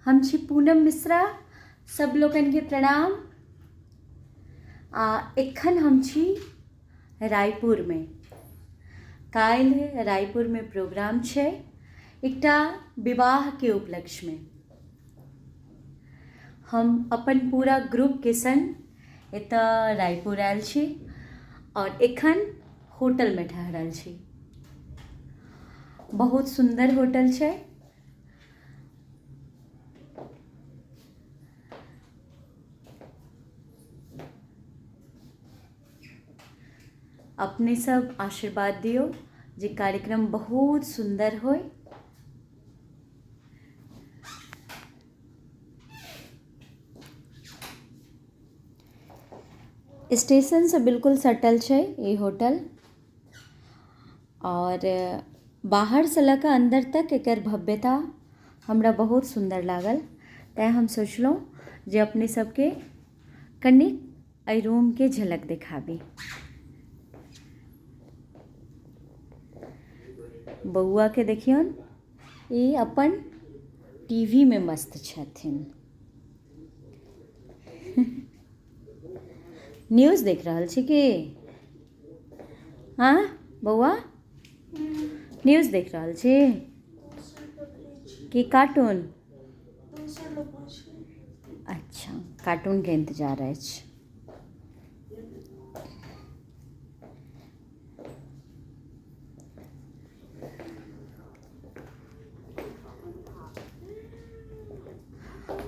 हम छी पूनम मिश्रा। सब लोकनिके प्रणाम। आ एखन हम छी रायपुरमे। काल्हि रायपुरमे प्रोग्राम छै एकटा विवाहके उपलक्ष्यमे। हम अपन पूरा ग्रुपके सङ्ग एतऽ रायपुर आयल छी आओर एखन होटलमे ठहरल छी। बहुत सुन्दर होटल छै। अपने सब आशीर्वाद दियौ जे कार्यक्रम बहुत सुन्दर होय। स्टेशनसँ बिल्कुल सटल छै ई होटल आओर बाहरसँ लऽ कऽ अन्दर तक एकर भव्यता हमरा बहुत सुन्दर लागल, तैँ हम सोचलहुँ जे अपने सबके कनिक एहि रूमके झलक देखाबी। बौआके देखियौन, ई अपन टीवीमे मस्त छथिन। न्यूज देख रहल छी की? हाँ बौआ, न्यूज देख रहल छी कि कार्टून? अच्छा, कार्टूनके इंतजार अछि।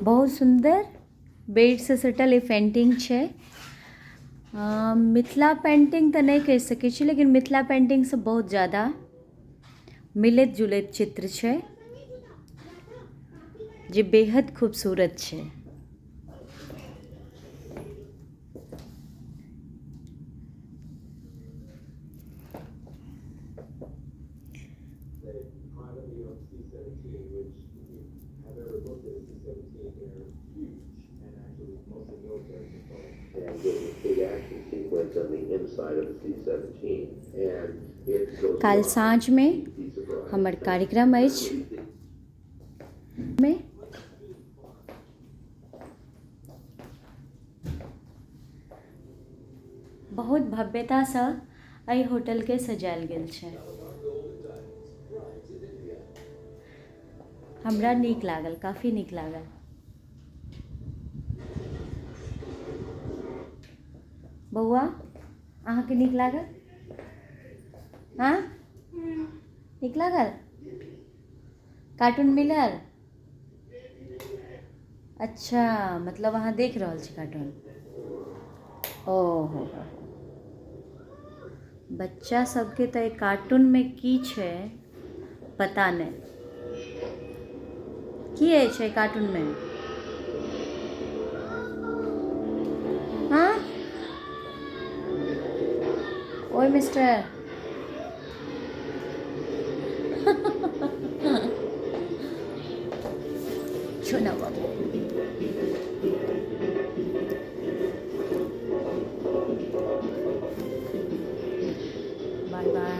बहुत सुन्दर बेडसँ सटल ई पेंटिंग छै। मिथिला पेंटिंग तऽ नहि कहि सकै छी, लेकिन मिथिला पेंटिंगसँ बहुत ज्यादा मिलैत जुलैत चित्र छै जे बेहद खूबसूरत छै। काल्हि साँझमे हमर कार्यक्रम अछि मे। बहुत भव्यतासँ एहि होटलके सजायल गेल छै। हमरा नीक लागल, काफी नीक लागल। बौआ, अहाँके नीक लागल? हँ, नीक लागल? कार्टून मिलल? अच्छा, मतलब अहाँ देख रहल छी कार्टून। ओ हो हो, बच्चा सबके तऽ कार्टूनमे की छै पता नहि। की अछि कार्टूनमे? हँ, ओए मिस्टर छोना बाबू, बाय बाय।